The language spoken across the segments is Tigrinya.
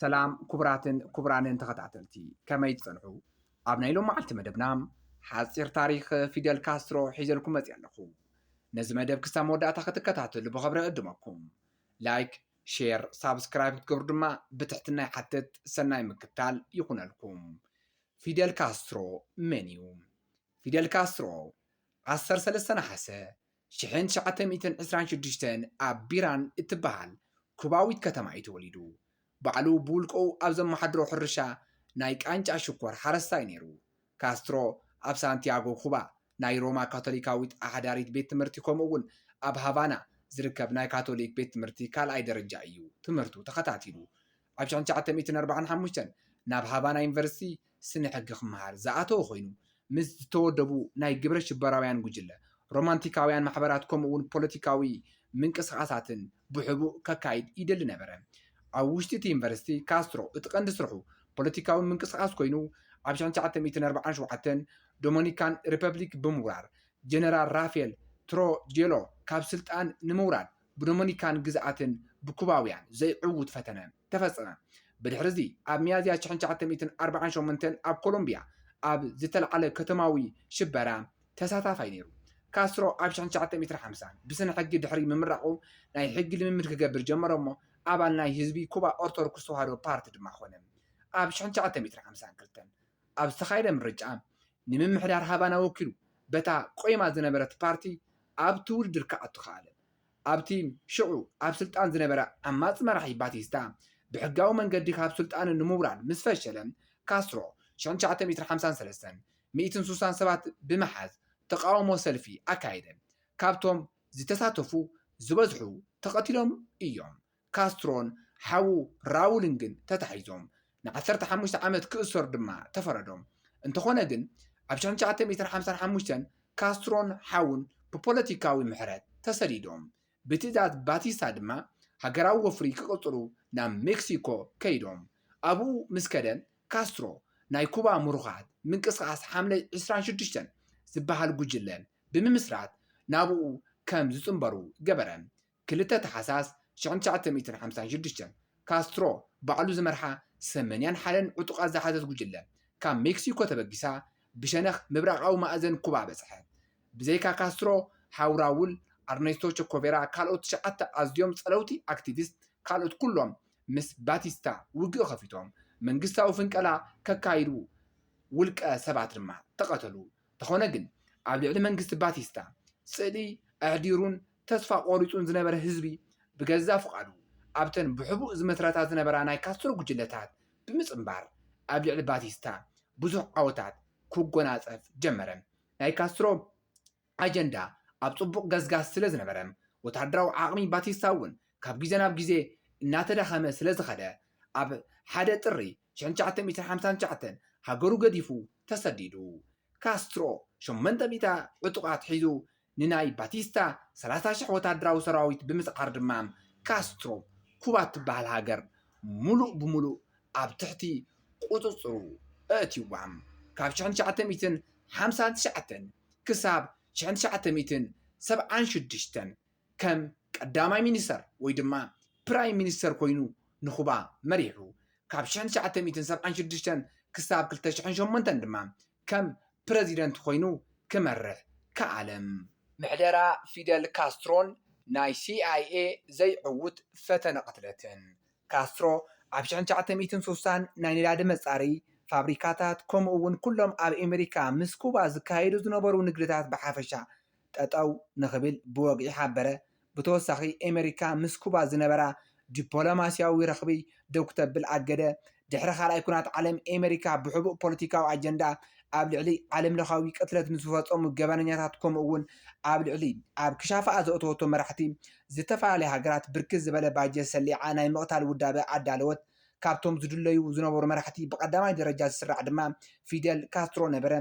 ሰላም ክቡራትን ክቡራንን ተኸታተልቲ፣ ከመይ ትጸንሑ? ኣብ ናይ ሎም መዓልቲ መደብና ሓጺር ታሪኽ ፊደል ካስትሮ ሒዘልኩም መጽእ ኣለኹ። ነዚ መደብ ክሳብ መወዳእታ ክትከታተሉ ብኸብሪ እዕድመኩም። ላይክ፣ ሼር፣ ሳብስክራይብ ክትገብሩ ድማ ብትሕትና ይሓትት። ሰናይ ምክታል ይኹነልኩም። ፊደል ካስትሮ መን እዩ? ፊደል ካስትሮ ዓሰርተ ሰለስተ ነሓሰ ሽሕን ትሽዓተ ሚእትን ዕስራን ሽዱሽተን ኣብ ቢራን እትበሃል ኩባዊት ከተማ እዩ ተወሊዱ። ባዕሉ ብውልቅኡ ኣብ ዘመሓድሮ ሕርሻ ናይ ቃንጫ ሽኮር ሓረስታይ ነይሩ። ካስትሮ ኣብ ሳንቲያጎ ኩባ ናይ ሮማ ካቶሊካዊት ኣሕዳሪት ቤት ትምህርቲ ከምኡ እውን ኣብ ሃቫና ዝርከብ ናይ ካቶሊክ ቤት ትምህርቲ ካልኣይ ደረጃ እዩ ትምህርቱ ተኸታቲሉ። ኣብ ሽሕን ትሽዓተ ሚእትን ኣርባዓን ሓሙሽተን ናብ ሃቫና ዩኒቨርሲቲ ስነ ሕጊ ክመሃር ዝኣተወ ኮይኑ፣ ምስ ዝተወደቡ ናይ ግብረ ሽበራውያን ጉጅለ፣ ሮማንቲካውያን ማሕበራት ከምኡ እውን ፖለቲካዊ ምንቅስቓሳትን ብሕቡእ ከካይድ ይደሊ ነበረ። ኣብ ውሽጢ እቲ ዩኒቨርሲቲ ካስትሮ እቲ ቀንዲ ስርሑ ፖለቲካዊ ምንቅስቓስ ኮይኑ፣ ኣብ ሽሕን ትሽዓተ ሚእትን ኣርባዓን ሸውዓተን ዶሚኒካን ሪፐብሊክ ብምውራር ጀነራል ራፌል ትሮጄሎ ካብ ስልጣን ንምውራድ ብዶሚኒካን ግዝኣትን ብኩባውያን ዘይዕዉት ፈተነ ተፈጸመ። ብድሕሪ እዚ ኣብ ሚያዝያ ሽሕን ትሽዓተ ሚእትን ኣርባዓን ሸሞንተን ኣብ ኮሎምቢያ ኣብ ዝተለዓለ ከተማዊ ሽበራ ተሳታፋይ ነይሩ። ካስትሮ ኣብ ሽሕን ትሽዓተ ሚእትን ሓምሳን ብስነ ሕጊ ድሕሪ ምምራቑ ናይ ሕጊ ልምምድ ክገብር ጀመረ እሞ ኣባል ናይ ህዝቢ ኩባ ኦርቶዶክስ ተዋህዶ ፓርቲ ድማ ኾነ። ኣብ ሽሕን ትሽዓተ ሚእትን ሓምሳን ክልተን ኣብ ዝተኻየደ ምርጫ ንምምሕዳር ሃቫና ወኪሉ በታ ቆይማ ዝነበረት ፓርቲ ኣብቲ ውድድር ክኣቱ ከኣለ። ኣብቲ ሽዑ ኣብ ስልጣን ዝነበረ ዓማጺ መራሒ ባቲስታ ብሕጋዊ መንገዲ ካብ ስልጣኑ ንምውራድ ምስ ፈሸለ፣ ካስትሮ ሽሕን ትሽዓተ ሚእትን ሓምሳን ሰለስተን ሚእትን ስሳን ሰባት ብምሓዝ ተቓውሞ ሰልፊ ኣካየደ። ካብቶም ዝተሳተፉ ዝበዝሑ ተቐቲሎም እዮም። ካስትሮን ሓዉ ራውልን ግን ተታሒዞም ንዓሰርተ ሓሙሽተ ዓመት ክእሰሩ ድማ ተፈረዶም። እንተኾነ ግን ኣብ ሽሕን ትሽዓተ ሚእትን ሓምሳን ሓሙሽተን ካስትሮን ሓዉን ብፖለቲካዊ ምሕረት ተሰዲዶም። ብትእዛዝ ባቲስታ ድማ ሃገራዊ ወፍሪ ክቕጽሉ ናብ ሜክሲኮ ከይዶም። ኣብኡ ምስ ከደ ካስትሮ ናይ ኩባ ምሩኻት ምንቅስቓስ ሓምለ ዕስራን ሽዱሽተን ዝበሃል ጉጅለ ብምምስራት ናብኡ ከም ዝጽንበሩ ገበረ። ክልተ ታሕሳስ ሽሕን ትሽዓተ ሚእትን ሓምሳን ሽዱሽተን ካስትሮ ባዕሉ ዝመርሓ ሰማንያን ሓደን ዕጡቓት ዝሓዘት ጉጅለ ካብ ሜክሲኮ ተበጊሳ ብሸነኽ ምብራቓዊ ማእዘን ኩባ በጽሐት። ብዘይካ ካስትሮ፣ ሓው ራውል፣ ኣርኔስቶ ቸኮቬራ፣ ካልኦት ትሽዓተ ኣዝዮም ጸለውቲ ኣክቲቪስት፣ ካልኦት ኩሎም ምስ ባቲስታ ውግእ ከፊቶም መንግስታዊ ፍንቀላ ከካይዱ ውልቀ ሰባት ድማ ተቐተሉ። እንተኾነ ግን ኣብ ልዕሊ መንግስቲ ባቲስታ ስእሊ ኣሕዲሩን ተስፋ ቆሪጹን ዝነበረ ህዝቢ ብገዛ ፍቓዱ ኣብተን ብሕቡእ ዝመስረታ ዝነበራ ናይ ካስትሮ ጉጅለታት ብምጽንባር ኣብ ልዕሊ ባቲስታ ብዙሕ ዓወታት ክጎናጸፍ ጀመረ። ናይ ካስትሮ ኣጀንዳ ኣብ ጽቡቕ ገስጋስ ስለ ዝነበረ፣ ወተሃደራዊ ዓቕሚ ባቲስታ እውን ካብ ግዜ ናብ ግዜ እናተዳኸመ ስለ ዝኸደ፣ ኣብ ሓደ ጥሪ ሽሕን ትሽዓተ ሚእትን ሓምሳን ትሽዓተን ሃገሩ ገዲፉ ተሰዲዱ። ካስትሮ ሸሞንተ ሚእቲ ዕጡቓት ሒዙ ንናይ ባቲስታ ሰላሳ ሽሕ ወተሃደራዊ ሰራዊት ብምስዓር ድማ ካስትሮ ኩባ እትበሃል ሃገር ሙሉእ ብሙሉእ ኣብ ትሕቲ ቁጽጽሩ ኣእትይዋ። ካብ ሽሕን ትሽዓተ ሚእትን ሓምሳን ትሽዓተን ክሳብ ሽሕን ትሽዓተ ሚእትን ሰብዓን ሽዱሽተን ከም ቀዳማይ ሚኒስተር ወይ ድማ ፕራይም ሚኒስተር ኮይኑ ንኩባ መሪሑ። ካብ ሽሕን ትሽዓተ ሚእትን ሰብዓን ሽዱሽተን ክሳብ ክልተ ሽሕን ሸሞንተን ድማ ከም ፕረዚደንት ኮይኑ ክመርሕ ከኣለ። ምሕደራ ፊደል ካስትሮን ናይ ሲ ኣይ ኤ ዘይዕዉት ፈተነ ቅትለትን። ካስትሮ ኣብ ሽሕን ትሽዓተ ሚእትን ስሳን ናይ ነዳዲ መጻሪ ፋብሪካታት፣ ከምኡ እውን ኩሎም ኣብ ኣሜሪካ ምስ ኩባ ዝካየዱ ዝነበሩ ንግድታት ብሓፈሻ ጠጠው ንኽብል ብወግዒ ሓበረ። ብተወሳኺ ኣሜሪካ ምስ ኩባ ዝነበራ ዲፕሎማስያዊ ረኽቢ ደው ክተብል ኣገደ። ድሕሪ ካልኣይ ኩናት ዓለም ኣሜሪካ ብሕቡእ ፖለቲካዊ ኣጀንዳ ኣብ ልዕሊ ዓለም ለኻዊ ቅትለት ንዝፈጸሙ ገበነኛታት ከምኡ እውን ኣብ ልዕሊ ኣብ ክሻፍኣ ዘእተወቶ መራሕቲ ዝተፈላለያ ሃገራት ብርክት ዝበለ ባጀት ሰሊዓ ናይ ምቕታል ውዳበ ኣዳለወት። ካብቶም ዝድለዩ ዝነበሩ መራሕቲ ብቐዳማይ ደረጃ ዝስራዕ ድማ ፊደል ካስትሮ ነበረ።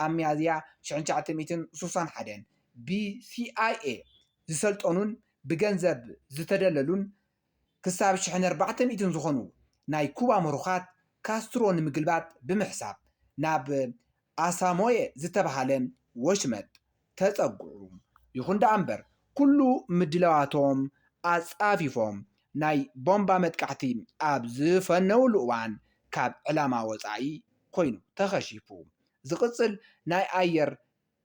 ኣብ ሚያዝያ ሽሕን ትሽዓተ ሚእትን ስሳን ሓደን ብ ሲ ኣይ ኤ ዝሰልጠኑን ብገንዘብ ዝተደለሉን ክሳብ ሽሕን ኣርባዕተ ሚእትን ዝኾኑ ናይ ኩባ ምሩኻት ካስትሮ ንምግልባጥ ብምሕሳብ ናብ ኣሳሞየ ዝተባህለ ወሽመጥ ተጸግዑ። ይኹን ደኣ እምበር ኩሉ ምድላዋቶም ኣጻፊፎም ናይ ቦምባ መጥቃዕቲ ኣብ ዝፈነውሉ እዋን ካብ ዕላማ ወፃኢ ኮይኑ ተኸሺፉ። ዝቕፅል ናይ ኣየር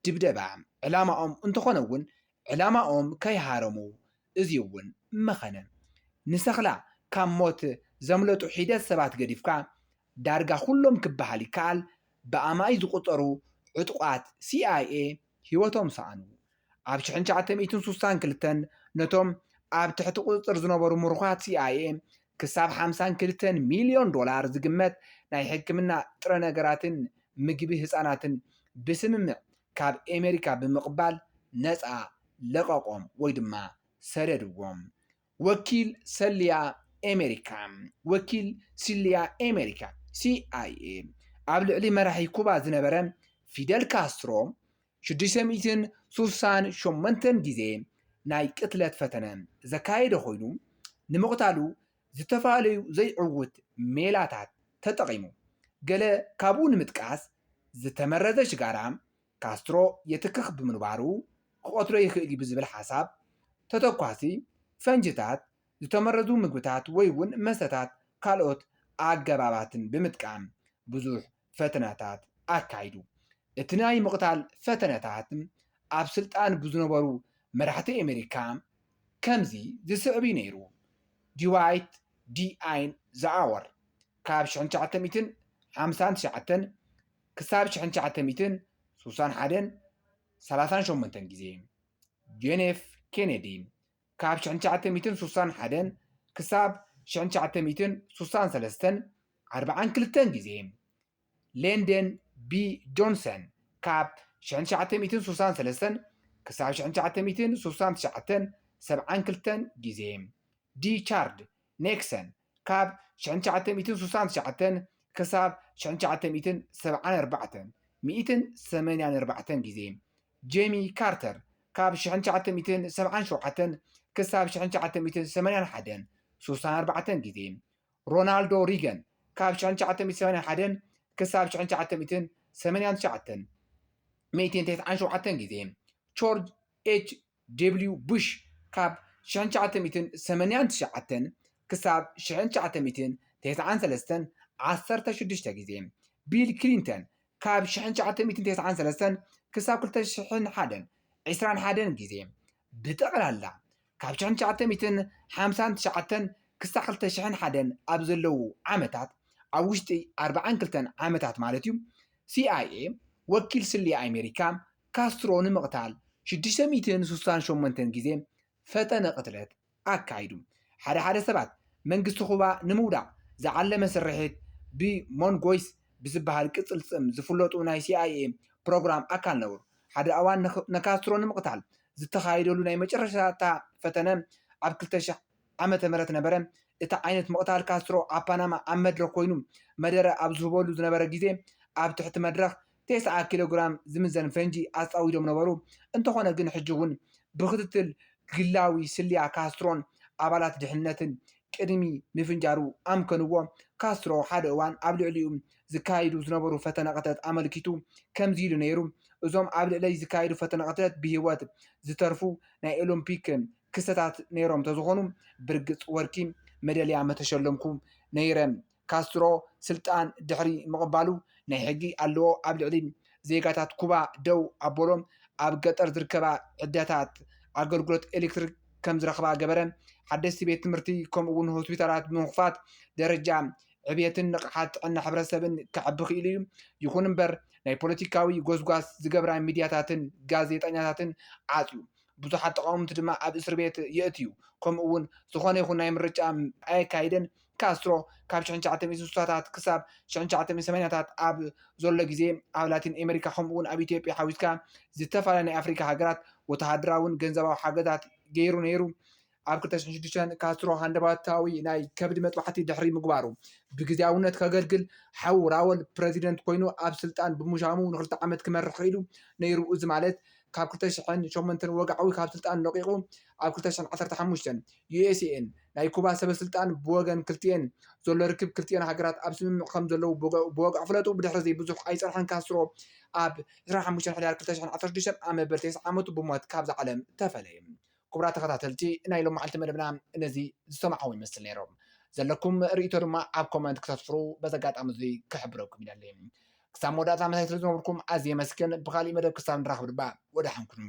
ድብደባ ዕላማኦም እንተኾነ እውን ዕላማኦም ከይሃረሙ እዚ እውን መኸነ። ንሰኽላ ካብ ሞት ዘምለጡ ሒደት ሰባት ገዲፍካ ዳርጋ ኩሎም ክበሃል ይከኣል ብኣማይ ዝቑጸሩ ዕጡቓት ሲ ኣይ ኤ ህይወቶም ሰኣኑ። ኣብ ሽሕን ትሽዓተ ሚእትን ስሳን ክልተን ነቶም ኣብ ትሕቲ ቁጽጽር ዝነበሩ ምሩኻት ሲ ኣይ ኤ ክሳብ ሓምሳን ክልተን ሚልዮን ዶላር ዝግመት ናይ ሕክምና ጥረ ነገራትን ምግቢ ህጻናትን ብስምምዕ ካብ ኤሜሪካ ብምቕባል ነጻ ለቐቖም ወይ ድማ ሰደድዎም። ወኪል ሰልያ ኤሜሪካ ወኪል ስልያ ኤሜሪካ ሲ ኣይ ኤ ኣብ ልዕሊ መራሒ ኩባ ዝነበረ ፊደል ካስትሮ ሽዱሽተ ሚእትን ስሳን ሸሞንተን ግዜ ናይ ቅትለት ፈተነ ዘካየደ ኮይኑ ንምቕታሉ ዝተፈላለዩ ዘይዕውት ሜላታት ተጠቒሙ። ገለ ካብኡ ንምጥቃስ ዝተመረዘ ሽጋራ ካስትሮ የትክኽ ብምንባሩ ክቐትሎ ይኽእል እዩ ብዝብል ሓሳብ ተተኳሲ ፈንጅታት፣ ዝተመረዙ ምግብታት ወይ እውን መስተታት ካልኦት ኣገባባትን ብምጥቃም ብዙሕ ፈተነታት ኣካይዱ። እቲ ናይ ምቕታል ፈተነታት ኣብ ስልጣን ብዝነበሩ መራሕቲ ኣሜሪካ ከምዚ ዝስዕብ እዩ ነይሩ። ድዋይት ዲ ኣይን ዘኣወር ካብ ሽሕን ትሽዓተ ሚእትን ሓምሳን ትሽዓተን ክሳብ ሽሕን ትሽዓተ ሚእትን ስሳን ሓደን ሰላሳን ሸሞንተን ግዜ፣ ጆን ኤፍ ኬኔዲ ካብ ሽሕን ትሽዓተ ሚእትን ስሳን ሓደን ክሳብ ሽሕን ትሽዓተ ሚእትን ስሳን ሰለስተን ኣርባዓን ክልተን ግዜ፣ ሌንደን ቢ ጆንሰን ካብ ሽሕን ትሽዓተ ሚእትን ስሳን ሰለስተን ክሳብ ሽሕን ትሽዓተ ሚእትን ስሳን ትሽዓተን ሰብዓን ክልተን ግዜ፣ ሪቻርድ ኔክሰን ካብ ሽሕን ትሽዓተ ሚእትን ስሳን ትሽዓተን ክሳብ ሽሕን ትሽዓተ ሚእትን ሰብዓን ኣርባዕተን ሚእትን ሰማንያን ኣርባዕተን ግዜ፣ ጄሚ ካርተር ካብ ሽሕን ትሽዓተ ሚእትን ሰብዓን ሸውዓተን ክሳብ ሽሕን ትሽዓተ ሚእትን ሰማንያን ሓደን ስሳን ኣርባዕተን ግዜ፣ ሮናልዶ ሪገን ካብ ሽሕን ትሽዓተ ሚእትን ሰማንያን ሓደን ክሳብ ሽሕን ትሽዓተ ሚእትን ሰማንያን ትሽዓተን ሚእትን ተስዓን ሸውዓተን ግዜ፣ ጆርጅ ኤች ደብሊው ቡሽ ካብ ሽሕን ትሽዓተ ሚእትን ሰማንያን ትሽዓተን ክሳብ ሽሕን ትሽዓተ ሚእትን ተስዓን ሰለስተን ዓሰርተ ሽዱሽተ ግዜ፣ ቢል ክሊንተን ካብ ሽሕን ትሽዓተ ሚእትን ተስዓን ሰለስተን ክሳብ ክልተ ሽሕን ሓደን ዕስራን ሓደን ግዜ፣ ብጠቕላላ ካብ ሽሕን ትሽዓተ ሚእትን ሓምሳን ትሽዓተን ክሳብ ክልተ ሽሕን ሓደን ኣብ ዘለዉ ዓመታት፣ ኣብ ውሽጢ ኣርባዓን ክልተን ዓመታት ማለት እዩ፣ ሲ ኣይ ኤ ወኪል ስልያ ኣሜሪካ ካስትሮ ንምቕታል ሽዱሽተ ሚእትን ስሳን ሸሞንተን ግዜ ፈተነ ቅትለት ኣካይዱ። ሓደ ሓደ ሰባት መንግስቲ ኩባ ንምውዳቕ ዝዓለመ ስርሒት ብሞንጎይስ ብዝበሃል ቅጽል ስም ዝፍለጡ ናይ ሲ ኣይ ኤ ፕሮግራም ኣካል ነበሩ። ሓደ እዋን ንኽ- ንካስትሮ ንምቕታል ዝተኻየደሉ ናይ መጨረሻታ ፈተነ ኣብ ክልተ ሽሕ ዓመተ ምህረት ነበረ። እቲ ዓይነት ምቕታል ካስትሮ ኣብ ፓናማ ኣብ መድረኽ ኮይኑ መደረ ኣብ ዝህበሉ ዝነበረ ግዜ ኣብ ትሕቲ መድረኽ ተስዓ ኪሎ ግራም ዝምዘን ፈንጂ ኣጻዊዶም ነበሩ። እንተኾነ ግን ሕጂ እውን ብክትትል ግላዊ ስልያ ካስትሮን ኣባላት ድሕነትን ቅድሚ ምፍንጃሩ ኣምከንዎ። ካስትሮ ሓደ እዋን ኣብ ልዕሊኡ ዝካየዱ ዝነበሩ ፈተነ ቅትለት ኣመልኪቱ ከምዚ ኢሉ ነይሩ፣ እዞም ኣብ ልዕለይ ዝካየዱ ፈተነ ቅትለት ብህይወት ዝተርፉ ናይ ኦሎምፒክ ክስተታት ነይሮም ተዝኾኑ ብርግጽ ወርቂ መደልያ መተሸለምኩ ነይረ። ካስትሮ ስልጣን ድሕሪ ምቕባሉ ናይ ሕጊ ኣለዎ ኣብ ልዕሊ ዜጋታት ኩባ ደው ኣበሎ። ኣብ ገጠር ዝርከባ ዕዳታት ኣገልግሎት ኤሌክትሪክ ከም ዝረኽባ ገበረ። ሓደስቲ ቤት ትምህርቲ ከምኡ እውን ሆስፒታላት ብምኽፋት ደረጃ ዕብየትን ንቕሓት ጥዕና ሕብረተሰብን ከዕቢ ክኢሉ እዩ። ይኹን እምበር ናይ ፖለቲካዊ ጎስጓስ ዝገብራ ሚድያታትን ጋዜጠኛታትን ዓፅዩ። ብዙሓት ተቓወምቲ ድማ ኣብ እስር ቤት የእትዩ። ከምኡ እውን ዝኾነ ይኹን ናይ ምርጫ ኣየካይደን። ካስትሮ ካብ ሽሕን ትሽዓተ ሚእትን ስሳታት ክሳብ ሽሕን ትሽዓተ ሚእትን ሰማንያታት ኣብ ዘሎ ግዜ ኣብ ላቲን ኣሜሪካ ከምኡ እውን ኣብ ኢትዮጵያ ሓዊስካ ዝተፈላለያ ናይ ኣፍሪካ ሃገራት ወተሃደራውን ገንዘባዊ ሓገዛት ገይሩ ነይሩ። ኣብ ክልተ ሽሕን ሽዱሽተን ካስትሮ ሃንደባታዊ ናይ ከብዲ መጥባሕቲ ድሕሪ ምግባሩ ብግዜያውነት ከገልግል ሓው ራወል ፕረዚደንት ኮይኑ ኣብ ስልጣን ብምሻሙ ንክልተ ዓመት ክመርሕ ክኢሉ ነይሩ። እዚ ማለት ካብ ክልተ ሽሕን ሸሞንተን ወግዓዊ ካብ ስልጣን ለቒቑ ኣብ ክልተ ሽሕን ዓሰርተ ሓሙሽተን ዩ ኤስ ኤ ኤን ናይ ኩባ ሰበ ስልጣን ብወገን ክልቲኤን ዘሎ ርክብ ክልቲኤን ሃገራት ኣብ ስምምዕ ከም ዘለዉ ብወ- ብወግዒ ፍለጡ ብድሕሪ ዘይብዙሕ ኣይጸንሐን ካስትሮ ኣብ ዕስራን ሓሙሽተን ሕዳር ክልተ ሽሕን ዓሰርተ ሽዱሽተን ኣብ መበል ተስዓ ዓመቱ ብሞት ካብዛ ዓለም ተፈለየ። ክቡራት ተኸታተልቲ ናይ ሎመዓልቲ መደብና ነዚ ዝሰማዕኹም ይመስል ነይሮም። ዘለኩም ርእይቶ ድማ ኣብ ኮመንት ክተስፍሩ በዚ ኣጋጣሚ እዚ ክሕብረኩም ይደሊ። ክሳብ መወዳእታ ምሳይ ስለ ዝነበርኩም ኣዝየ የመስግን። ብኻሊእ መደብ ክሳብ ንራኸብ ድማ ወደሓን ኩኑ።